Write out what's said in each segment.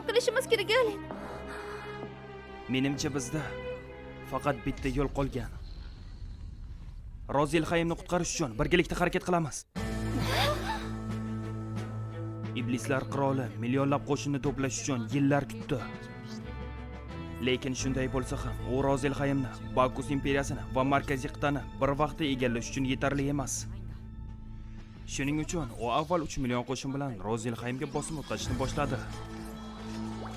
qilishimiz kerak, Alin? Menimcha bizda faqat bitta yo'l qolgan. Rozelxaymni qutqarish uchun birgalikda harakat qilamiz. Iblislar qiroli millionlab qo'shinni to'plash uchun yillar kutdi. Lekin shunday bo'lsa ham, u Rozelxaymni, Bakus imperiyasini va markaziy qit'ani bir vaqtda egallash uchun yetarli emas. Shuning uchun u avval 3 million qo'shin bilan Rozelxaymga bosim o'tkazishni boshladi.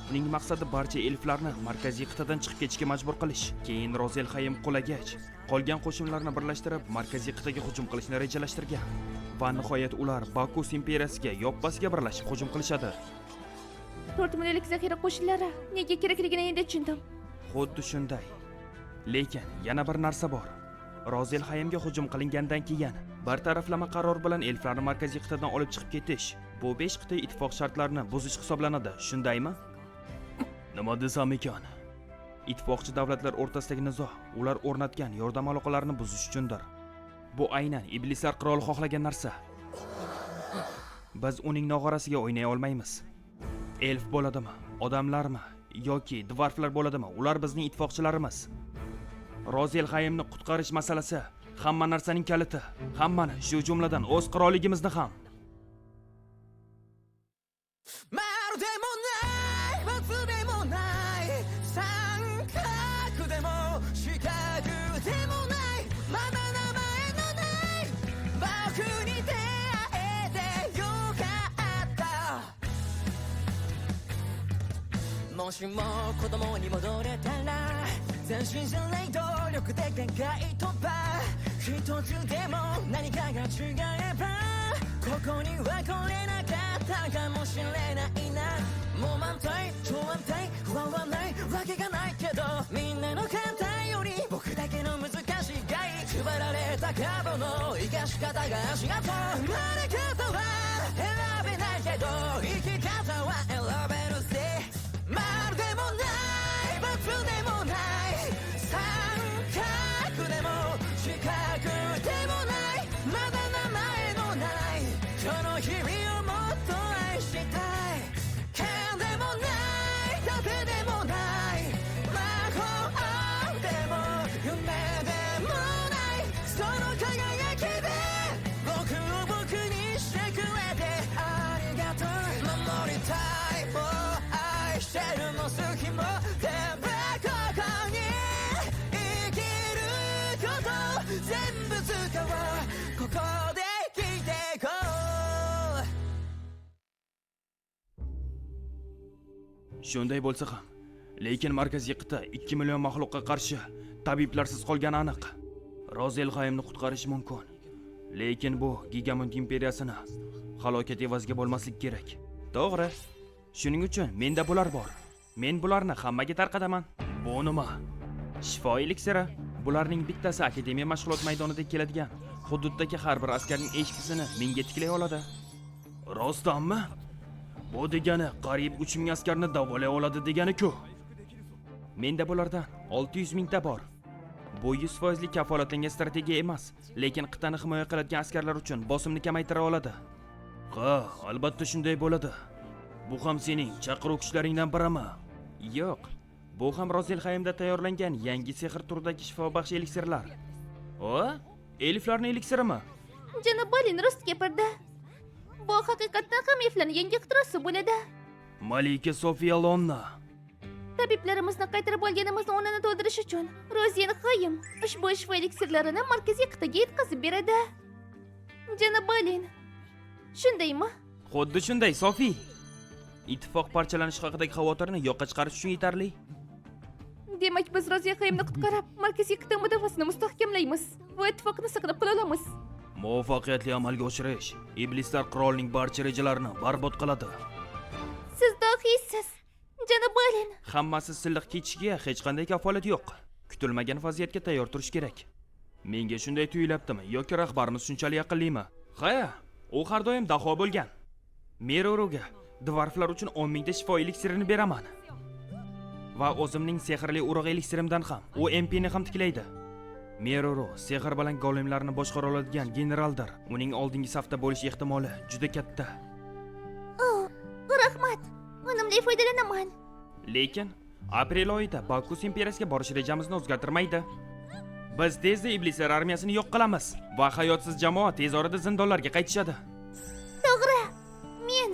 Uning maqsadi barcha elflarni markaziy qit'adan chiqib ketishga majbur qilish. Keyin Rozelxaym qulagach, qolgan qo'shinlarni birlashtirib markaziy qit'aga hujum qilishni rejalashtirgan. Va nihoyat ular Bakus imperiyasiga yoppasiga birlashib hujum qilishadi. 4 millionlik zaxira qo'shinlari nega kerakligini endi tushundim. Xuddi shunday. Lekin yana bir narsa bor. Rozelxaymga hujum qilingandan keyin bir taraflama qaror bilan elflarni markaziy qit'adan olib chiqib ketish bu 5 qit'a ittifoq shartlarini buzish hisoblanadi, shundaymi? Nima desam ekan? Ittifoqchi davlatlar o'rtasidagi nizo ular o'rnatgan yordam aloqalarini buzish uchundir. Bu aynan iblislar qiroli xohlagan narsa. Biz uning nog'orasiga o'ynay olmaymiz. Elf bo'ladimi, odamlarmi yoki dvarflar bo'ladimi, ular bizning ittifoqchilarimiz. Rozelxaymni qutqarish masalasi hamma narsaning kaliti. Hammani, shu jumladan o'z qirolligimizni ham. 丸でもない×でもない三角でも四角でもないまだ名前のない僕に出会えてよかったもしも子供に戻れたら全身全霊動力で限界突破一つでも何かが違えばここには来れなかったかもしれないなもう満タイ超安泰不安はないわけがないけどみんなの簡単より僕だけの難しい害配られたカードの生かし方が違った生まれ方は選べないけど生き方は選べるぜ丸でもない×でもない三角でも四角でもないまだ名前のないこの日々をもっと愛したい剣でもない盾でもない魔法でも夢でもないその輝きで僕を僕にしてくれてありがとう守りたいも愛してるも好きも全部ここに生きること全部使おうここで生きてこう Shunday bo'lsa ham, lekin markaziy qit'a 2 million maxluqqa qarshi tabiblarsiz qolgani aniq. Rozelxaymni qutqarish mumkin. Lekin bu Gigamont imperiyasini halokat evaziga bo'lmaslik kerak. To'g'ri. Shuning uchun menda bular bor. Men bularni hammaga tarqataman. Bu nima? Shifo eliksiri. Bularning bittasi akademiya mashg'ulot maydonida keladigan hududdagi har bir askarning echkisini menga tiklay oladi. Rostdanmi? Bu degani qariyb 3000 askarni davolay oladi degani-ku. Menda bulardan 600 mingta bor. Bu 100% kafolatlangan strategiya emas, lekin qit'ani himoya qiladigan askarlar uchun bosimni kamaytira oladi. Ha, albatta shunday bo'ladi. Bu ham sening chaqiruv kuchlaringdan birimi? Yo'q. Bu ham Rozelxaymda tayyorlangan yangi sehr turidagi shifobaxsh eliksirlar. O, elflarning eliksirimi? Janob Balin rost gapirdi. Bu haqiqatdan ham elflarning yangi ixtirosi bo'ladi. Malika Sofiya Lonna. Tabiblarimizni qaytarib olganimizni o'rnini to'ldirish uchun Rozenxaym ushbu shifo eliksirlarini markaziy qit'aga yetkazib beradi. Janob Balin, shundaymi? Xuddi shunday, Sofi. Ittifoq parchalanishi haqidagi xavotirni yo'qqa chiqarish uchun yetarli. Demak, biz Rozenxaymni qutqarib, markaziy qit'a mudofaasini mustahkamlaymiz va ittifoqni saqlab qola olamiz. Muvaffaqiyatli amalga oshirish iblislar qirolining barcha rejalarini barbod qiladi. Siz dohiysiz, Janob Balin. Hammasi silliq ketishiga hech qanday kafolat yo'q. Kutilmagan vaziyatga tayyor turish kerak. Menga shunday tuyulyaptimi yoki rahbarimiz shunchalik aqllimi? Ha, u har doim daho bo'lgan. Meroruga dvarflar uchun 10 mingta shifo eliksirini beraman. Va o'zimning sehrli urug' eliksirimdan ham, u MPni ham tiklaydi. Meroro sehr bilan golemlarni boshqara oladigan generaldir. Uning oldingi safda bo'lish ehtimoli juda katta. Oh, rahmat. Unumli foydalanaman. Lekin aprel oyida Bakus imperiyasiga borish rejamizni o'zgartirmaydi. Biz tezda iblislar armiyasini yo'q qilamiz va hayotsiz jamoa tez orada zindonlarga qaytishadi. To'g'ri. Men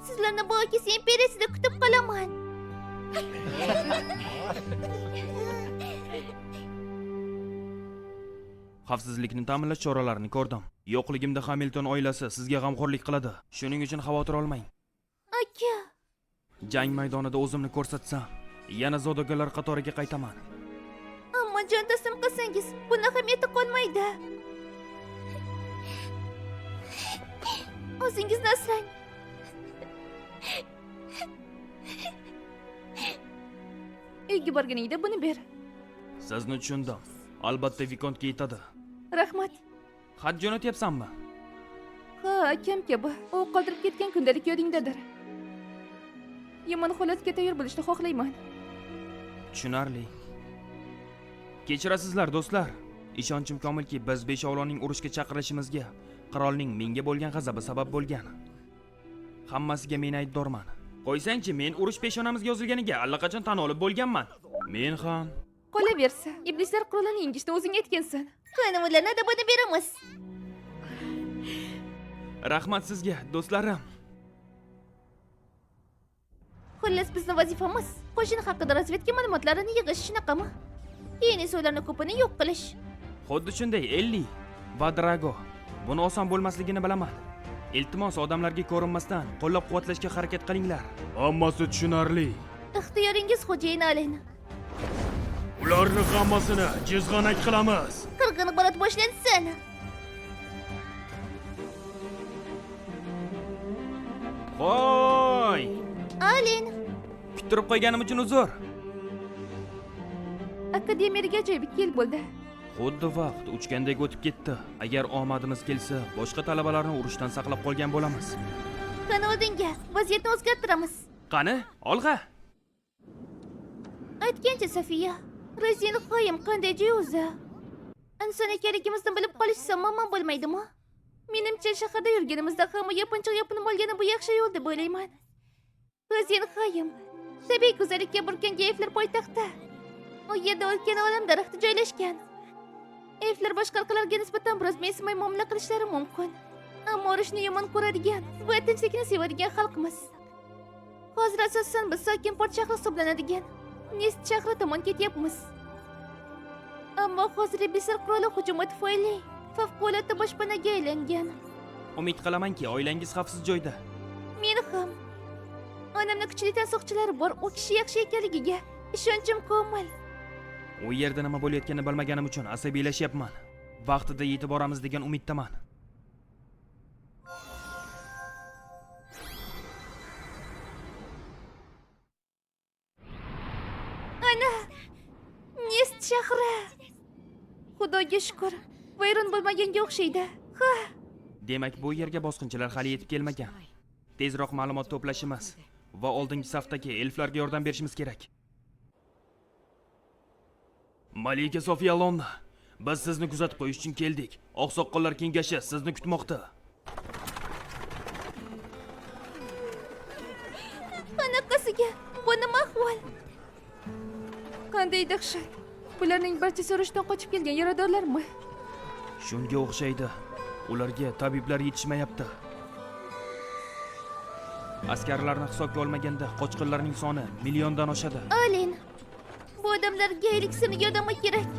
sizlarni Bakus imperiyasida kutib qolaman. Xavfsizlikni ta'minlash choralarini ko'rdim. Yo'qligimda Hamilton oilasi sizga g'amxo'rlik qiladi. Shuning uchun xavotir olmang. Aka. Jang maydonida o'zimni ko'rsatsam, yana zodagonlar qatoriga qaytaman. Ammo jon taslim qilsangiz, buni ahamiyati qolmaydi. O'zingizni asrang. Uyga borganingda buni ber. Sizni tushundim. Albatta Vikontga yetadi. Rahmat. Xat jo'natyapsanmi? Ha, akam kabi. U qoldirib ketgan kundalik yodingdadir. Yomon holatga tayyor bo'lishni xohlayman. Tushunarli. Kechirasizlar do'stlar. Ishonchim komilki, biz beshovlonning urushga chaqirilishimizga qirolning menga bo'lgan g'azabi sabab bo'lgan. Hammasiga men aybdorman. Qo'ysangchi, men urush peshonamizga yozilganiga allaqachon tan olib bo'lganman. Men ham. Qolaversa, iblislar qirolini yengishni o'zing aytgansan. Qani ularni adabini beramiz. Rahmat sizga, do'stlarim. Xullas, bizning vazifamiz qo'shin haqida razvedka ma'lumotlarini yig'ish, shunaqami? Keyin esa ularni ko'pini yo'q qilish. Xuddi shunday, Elli va Drago. Buni oson bo'lmasligini bilaman. Iltimos, odamlarga ko'rinmasdan qo'llab-quvvatlashga harakat qilinglar. Hammasi tushunarli. Ixtiyoringiz, xo'jayin Alin. Ularni hammasini jizg'anak qilamiz. Qirg'in barot boshlansin. Qo'y! Alin! Kuttirib qo'yganim uchun uzr. Akademiyaga ajoyib yil bo'ldi. Xuddi vaqt uchgandek o'tib ketdi. Agar omadimiz kelsa, boshqa talabalarni urushdan saqlab qolgan bo'lamiz. Qani oldinga, vaziyatni o'zgartiramiz. Qani, olg'a. Aytgancha Sofiya, Rozenxoym qanday joy o'zi? Inson ekanligimizni bilib qolishsa muammo bo'lmaydimi? Menimcha shaharda yurganimizda hamma yopinchiq yopinib olgani bu yaxshi yo'l deb o'ylayman. Rozenxoym tabiiy go'zallikka burkangan elflar poytaxti. U yerda ulkan olam daraxti joylashgan. Elflar boshqa xalqlarga nisbatan biroz mensimay muomala qilishlari mumkin. Ammo urushni yomon ko'radigan va tinchlikni sevadigan xalqmiz. Hozir asosan biz sokin port shahri hisoblanadigan Nest shahri tomon ketyapmiz. Ammo hozir iblislar qiroli hujumi tufayli favqulodda boshpanaga aylangan. Umid qilamanki, oilangiz xavfsiz joyda. Men ham. Onamni kuchli tansoqchilari bor, u kishi yaxshi ekanligiga ishonchim komil. U yerda nima bo'layotganini bilmaganim uchun asabiylashyapman. Vaqtida yetib boramiz degan umiddaman. Ana, Nest shahri. Xudoga shukr, vayron bo'lmaganga o'xshaydi. Ha. Demak, bu yerga bosqinchilar hali yetib kelmagan. Tezroq ma'lumot to'plashimiz va oldingi safdagi elflarga yordam berishimiz kerak. Malika Sofiya Lonna, biz sizni kuzatib qo'yish uchun keldik. Oqsoqollar kengashi sizni kutmoqda. Qanaqasiga? Bu nima ahvol? Qanday dahshat. Bularning barchasi urushdan qochib kelgan yaradorlarmi? Shunga o'xshaydi. Ularga tabiblar yetishmayapti. Askarlarni hisobga olmaganda qochqinlarning soni milliondan oshadi. Alin, bu odamlarga eliksirni yordami kerak.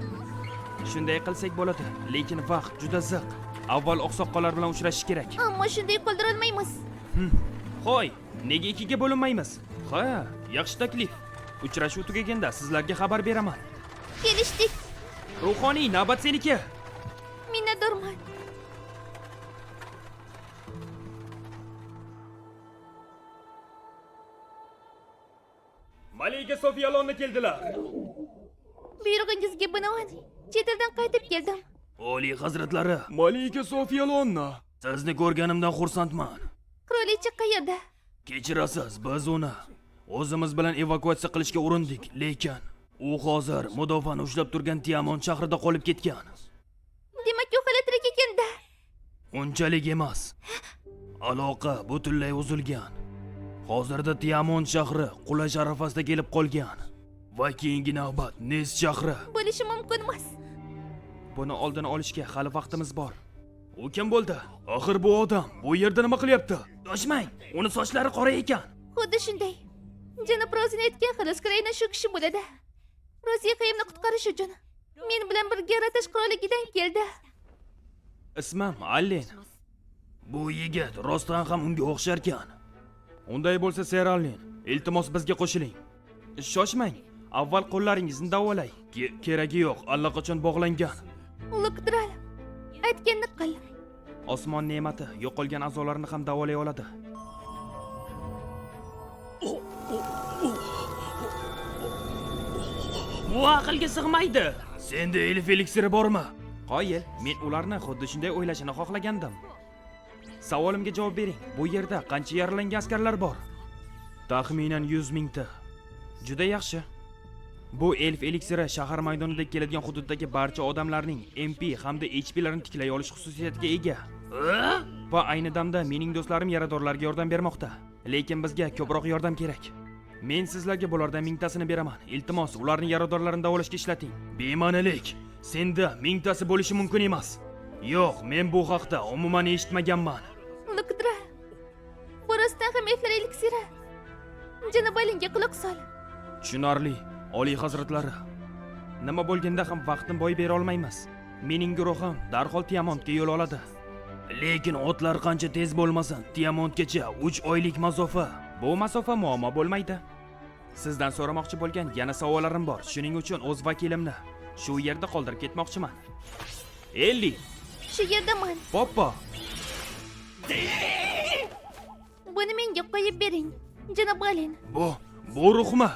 Shunday qilsak bo'ladi, lekin vaqt juda ziq. Avval oqsoqollar bilan uchrashish kerak. Ammo shunday qoldira olmaymiz. Hoy, nega ikkiga bo'linmaymiz? Ha, yaxshi taklif. Uchrashuv tugaganda sizlarga xabar beraman. Kelishdik. Ruhoniy, navbat seniki. Minnatdorman. Malika Sofiya Lonna keldilar. Buyrug'ingizga binoan chet eldan qaytib keldim. Oliy hazratlari, Malika Sofiya Lonna, sizni ko'rganimdan xursandman. Qirolicha qayerda? Kechirasiz, biz uni o'zimiz bilan evakuatsiya qilishga urindik, lekin u hozir mudofaani ushlab turgan Tiamon shahrida qolib ketgan. Demak, u hali tirik ekanda. Unchalik emas. Aloqa butunlay uzilgan. Hozirda Tiamon shahri qulash arafasida kelib qolgan. Va keyingi navbat Nes shahri. Bo'lishi mumkin emas. Buni oldini olishga hali vaqtimiz bor. U kim bo'ldi? Axir bu odam bu yerda nima qilyapti? Shoshmang, uni sochlari qora ekan. Xuddi shunday. Janob Rozin aytgan xaloskor aynan shu kishi bo'ladi. Roziya qayimni qutqarish uchun men bilan birga Ratash qirolligidan keldi. Ismim Allen. Bu yigit rostdan ham unga o'xsharkan. Unday bo'lsa Ser Allen, iltimos bizga qo'shiling. Shoshmang, avval qo'llaringizni davolay. Keragi yo'q, allaqachon bog'langan. Luktral, aytganni qil. Osmon ne'mati yo'qolgan a'zolarni ham davolay oladi. Bu aqlga sig'maydi. Senda elf eliksiri bormi? Qoyil, men ularni xuddi shunday o'ylashini xohlagandim. Savolimga javob bering. Bu yerda qancha yaralangan askarlar bor? Taxminan 100 mingta. Juda yaxshi. Bu elf eliksiri shahar maydonida keladigan hududdagi barcha odamlarning MP hamda HP'larini tiklay olish xususiyatiga ega. Va ayni damda mening do'stlarim yaradorlarga yordam bermoqda. Lekin bizga ko'proq yordam kerak. Men sizlarga bulardan mingtasini beraman. Iltimos, ularning yaradorlarini davolashga ishlating. Bema'nilik. Senda mingtasi bo'lishi mumkin emas. Yo'q, men bu haqda umuman eshitmaganman. Luktral, bu rostdan ham elflar eliksiri. Janob Alinga quloq sol. Tushunarli, Oliy hazratlari. Nima bo'lganda ham vaqtni boy bera olmaymiz. Mening guruhim darhol Tiamontga yo'l oladi. Lekin otlar qancha tez bo'lmasin, Tiamontgacha 3 oylik masofa. Bu masofa muammo bo'lmaydi. Sizdan so'ramoqchi bo'lgan yana savollarim bor. Shuning uchun o'z vakilimni shu yerda qoldirib ketmoqchiman. Elli, Shu yerdaman. Poppo. Buni menga qo'yib bering, janob Alin. Bu ruhmi?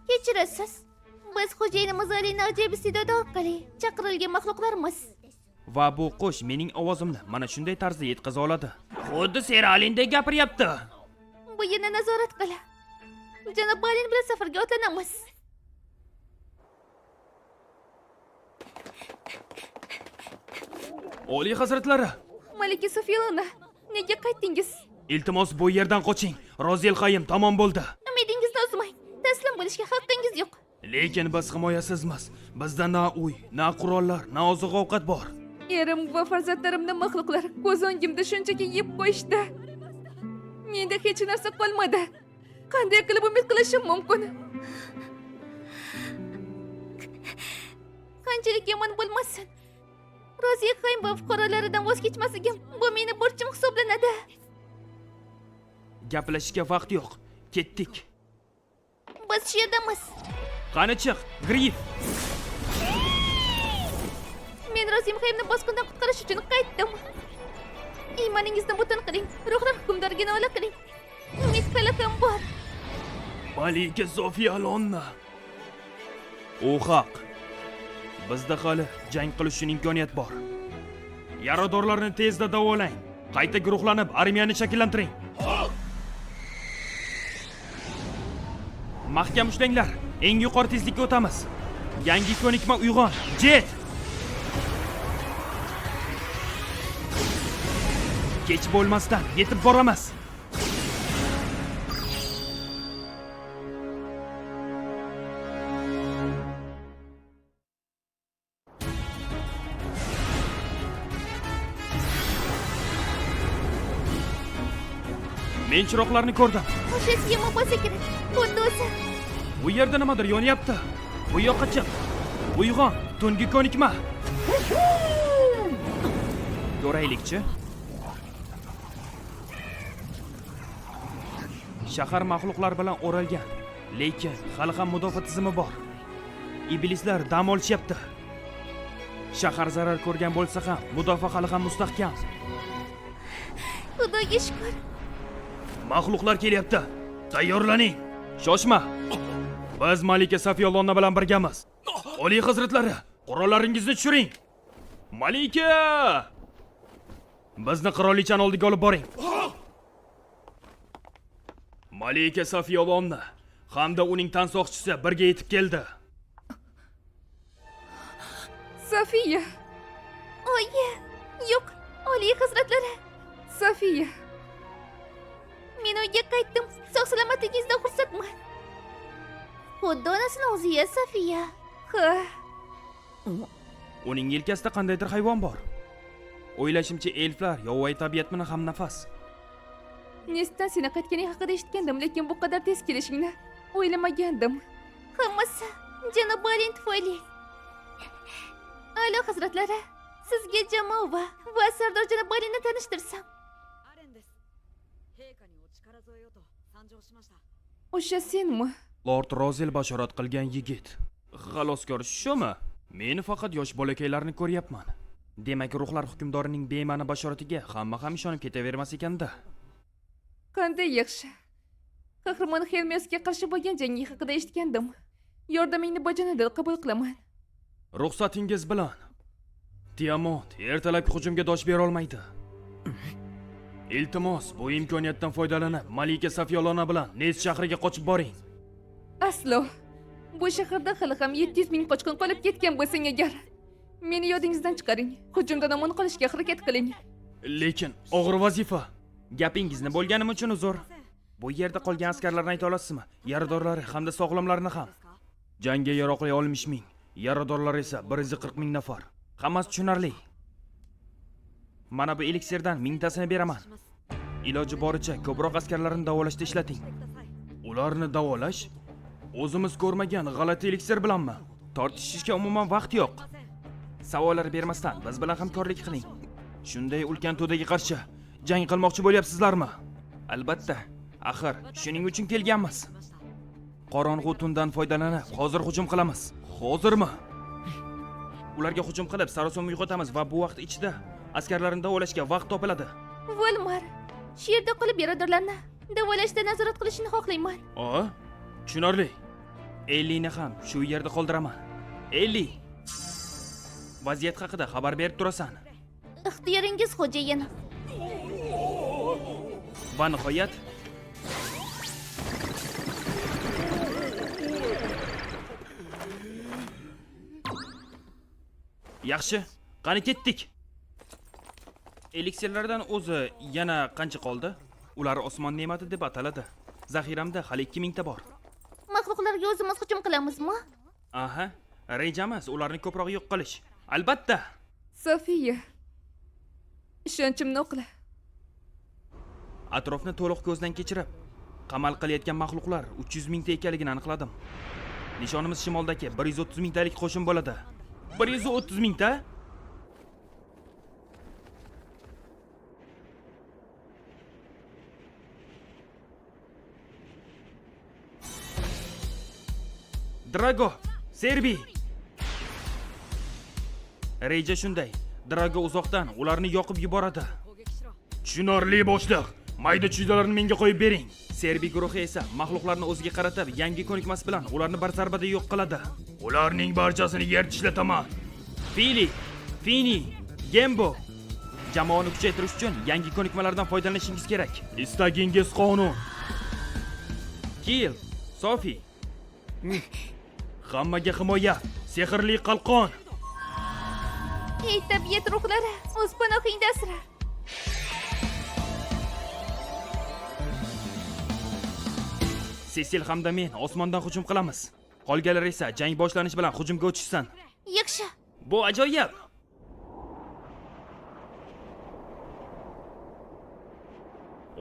Kechirasiz. Biz xo'jayinimiz Alinni ajoyib iste'dodi orqali chaqirilgan maxluqlarmiz. Va bu qush mening ovozimni mana shunday tarzda yetkaza oladi. Xuddi Ser Alindek gapiryapti. Bu yerni nazorat qil. Janob Alin bilan safarga otlanamiz. Oliy hazratlari, Malika Sofiyalona, nega qaytdingiz? Iltimos bu yerdan qoching. Rozelxayim tamom bo'ldi. Umidingizni uzmang. Taslim bo'lishga haqqingiz yo'q. Lekin biz himoyasizmiz. Bizda na uy, na qurollar, na oziq-ovqat bor. Erim va farzandlarimni maxluqlar ko'z o'ngimda shunchaki yeb qo'yishdi. Menda hech narsa qolmadi. Qanday qilib umid qilishim mumkin? Qanchalik yomon bo'lmasin, Rozelxaym va fuqarolaridan voz kechmasligim bu meni burchim hisoblanadi. Gaplashishga vaqt yo'q. Ketdik. Biz shu yerdamiz. Qani chiq, Grif. Men Rozelxaymni bosqindan qutqarish uchun qaytdim. Iymoningizni butun qiling. Ruhlar hukmdoriga nola qiling. Umid hali ham bor. Malika Sofiyalonna. U haq. Bizda hali jang qilish uchun imkoniyat bor. Yaradorlarni tezda davolang. Qayta guruhlanib armiyani shakllantiring. Mahkam ushlanglar. Eng yuqori tezlikka o'tamiz. Yangi ko'nikma uyg'on. Jet! Kech bo'lmasdan yetib boramiz. Men chiroqlarni ko'rdim. O'sha siymo bo'lsa kerak. Xuddi o'zi. Bu yerda nimadir yonyapti. Bu yoqqa chiq. Uyg'on, tungi ko'nikma. Ko'raylikchi. Shahar maxluqlar bilan o'ralgan, lekin hali ham mudofaa tizimi bor. Iblislar dam olishyapti. Shahar zarar ko'rgan bo'lsa ham, mudofaa hali ham mustahkam. Xudoga shukr. Maxluqlar kelyapti. Tayyorlaning. Shoshma. Biz Malika Safiyalonna bilan birgamiz. Oliy hazratlari, qurollaringizni tushiring. Malika! Bizni qirolichani oldiga olib boring. Malika Safiyalonna hamda uning tansoqchisi birga yetib keldi. Sofiya. Oyi, yo'q, Oliy hazratlari. Sofiya. Men uyga qaytdim. Sog' salomatligingizdan xursandman. Xuddi onasini o'zi-ya, Sofiya. Ha. Uning yelkasida qandaydir hayvon bor. O'ylashimcha, elflar yovvoyi tabiat bilan hamnafas. Nestdan seni qaytganing haqida eshitgandim, lekin bu qadar tez kelishingni o'ylamagandim. Hammasi janob Alin tufayli. A'lo hazratlari, sizga jamoa va sardor janob Alinni tanishtirsam. O'sha senmi? Lord Rozel bashorat qilgan yigit. Xaloskor shumi? Men faqat yosh bolakaylarni ko'ryapman. Demak, ruhlar hukmdorining bema'ni bashoratiga hamma ham ishonib ketavermas ekanda. Qanday yaxshi. Qahramon Hermesga qarshi bo'lgan jangi haqida eshitgandim. Yordamingni bajonidil qabul qilaman. Ruxsatingiz bilan. Tiamont ertalabki hujumga dosh bera olmaydi. Iltimos, bu imkoniyatdan foydalanib, Malika Safiyolona bilan Nes shahriga qochib boring. Aslo. Bu shaharda hali ham 700 ming qochqin qolib ketgan bo'lsang agar. Meni yodingizdan chiqaring. Hujumdan omon qolishga harakat qiling. Lekin og'ir vazifa. Gapingizni bo'lganim uchun uzr. Bu yerda qolgan askarlarni ayta olasizmi? Yaradorlari hamda sog'lomlarini ham. Jangga yaroqli 60 ming, yaradorlar esa 140 ming nafar. Hammasi tushunarli. Mana bu eliksirdan 1000tasini beraman. Iloji boricha ko'proq askarlarni davolashda ishlating. Ularni davolash o'zimiz ko'rmagan g'alati eliksir bilanmi? Tortishishga umuman vaqt yo'q. Savollar bermasdan biz bilan hamkorlik qiling. Shunday ulkan to'daga qarshi jang qilmoqchi bo'lyapsizlarmi? Albatta. Axir shuning uchun kelganmiz. Qorong'u tundan foydalanib hozir hujum qilamiz. Hozirmi? Ularga hujum qilib sarosima uyg'otamiz va bu vaqt ichida askarlarni davolashga vaqt topiladi. Volmar, shu yerda qolib yaradorlarni davolashda nazorat qilishini xohlayman. A, tushunarli. Ellini ham shu yerda qoldiraman. Elli, vaziyat haqida xabar berib turasan. Ixtiyoringiz, xo'jayin. Va nihoyat yaxshi, qani ketdik. Eliksirlardan o'zi yana qancha qoldi? Ular osmon ne'mati deb ataladi. Zaxiramda hali 2000 ta bor. Maxluqlarga o'zimiz hujum qilamizmi? Aha, rejamiz ularni ko'proq yo'q qilish. Albatta. Sofiya, ishonchimni oqla. Atrofni to'liq ko'zdan kechirib, qamal qilayotgan maxluqlar 300 mingta ekanligini aniqladim. Nishonimiz shimoldagi 130 mingtalik qo'shin bo'ladi. 130 mingta? Drago, Serbi. Reja shunday. Drago uzoqdan ularni yoqib yuboradi. Tushunarli boshliq. Mayda chuydalarni menga qo'yib bering. Serbi guruhi esa maxluqlarni o'ziga qaratib, yangi ko'nikmasi bilan ularni bir zarbada yo'q qiladi. Ularning barchasini yer tishlataman. Fili, Fini, Gembo. Jamoani kuchaytirish uchun yangi ko'nikmalardan foydalanishingiz kerak. Istagingiz qonun. Kil, Sofi. Hammaga himoya, sehrli qalqon. Ey tabiat ruhlari, o'z panohingda asra. Sesil hamda men osmondan hujum qilamiz. Qolganlar esa jang boshlanishi bilan hujumga o'tishsin. Yaxshi. Bu ajoyib.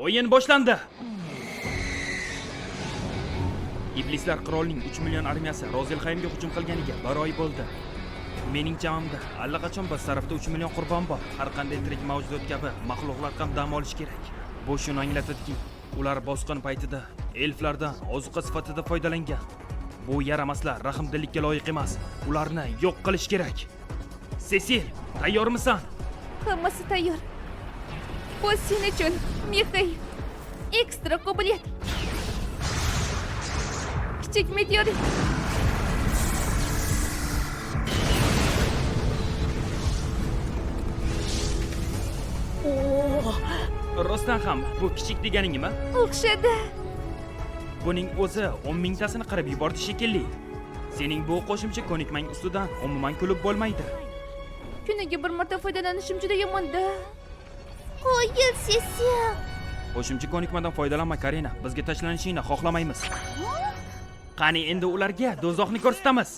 O'yin boshlandi. Iblislar qirolining 3 million armiyasi Rozelxaymga hujum qilganiga bir oy bo'ldi. Mening chamamda allaqachon biz tarafda 3 million qurbon bor. Har qanday tirik mavjudot kabi maxluqlar ham dam olish kerak. Bu shuni anglatadiki, ular bosqin paytida elflardan ozuqa sifatida foydalangan. Bu yaramaslar rahmdillikka loyiq emas. Ularni yo'q qilish kerak. Sesil, tayyormisan? Hammasi tayyor. Bu sen uchun, Mixay. Ekstra qobiliyat. Kichik meteorit. Rostdan ham bu kichik deganingmi? O'xshadi. Buning o'zi 10 mingtasini qirib yubordi shekilli. Sening bu qo'shimcha ko'nikmang ustidan umuman kulib bo'lmaydi. Kuniga bir marta foydalanishim juda yomonda. Qo'yil, Sesil. Qo'shimcha ko'nikmadan foydalanma, Karina. Bizga tashlanishingni xohlamaymiz. Qani endi ularga do'zaxni ko'rsatamiz.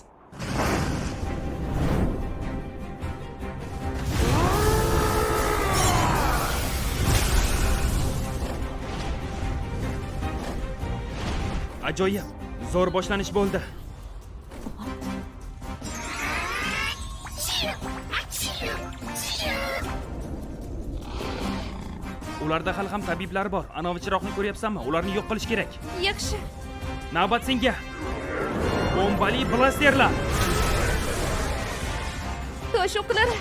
Ajoyib, zo'r boshlanish bo'ldi. Ularda hali ham tabiblar bor. Anovi chiroqni ko'ryapsanmi? Ularni yo'q qilish kerak. Yaxshi. Navbat senga. Bombali blasterlar. Tosh o'qlari.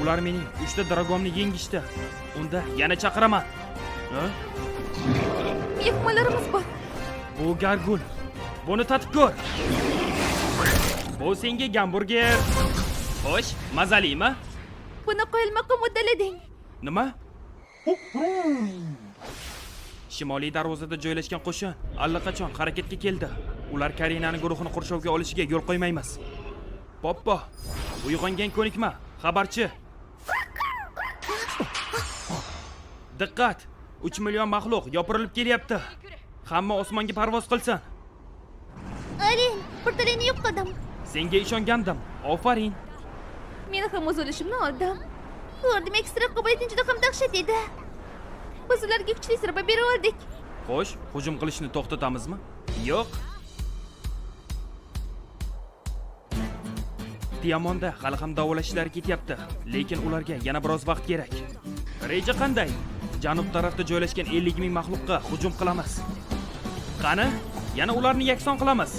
Ular mening 3 ta dragomni yengishdi. Unda yana chaqiraman. Ha? Mehmonlarimiz bor. Bu gargul. Buni tatib ko'r. Bu senga gamburger. Xo'sh, mazalimi? Buni qoyilmaqom uddalading. Nima? Shimoliy darvozada joylashgan qo'shin allaqachon harakatga keldi. Ular Karinani guruhini qurshovga olishiga yo'l qo'ymaymiz. Poppo, uyg'ongan ko'nikma, xabarchi. Diqqat! 3 million maxluq yopirilib kelyapti. Hamma osmonga parvoz qilsin. Arin, portalini yo'q qildim. Senga ishongandim. Ofarin. Men ham o'z ulushimni oldim. Ko'rdim, ekstra qobiliyating juda ham dahshat edi. Biz ularga kuchli zarba bera oldik. Xo'sh, hujum qilishni to'xtatamizmi? Yo'q. Tiamonda hali ham davolash ishlari ketyapti, lekin ularga yana biroz vaqt kerak. Reja qanday? Janub tarafda joylashgan 50 ming maxluqqa hujum qilamiz. Qani, yana ularni yakson qilamiz.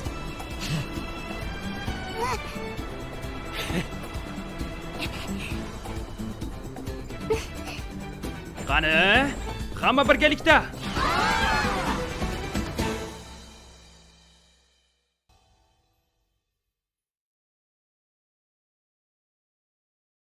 Qani, hamma birgalikda.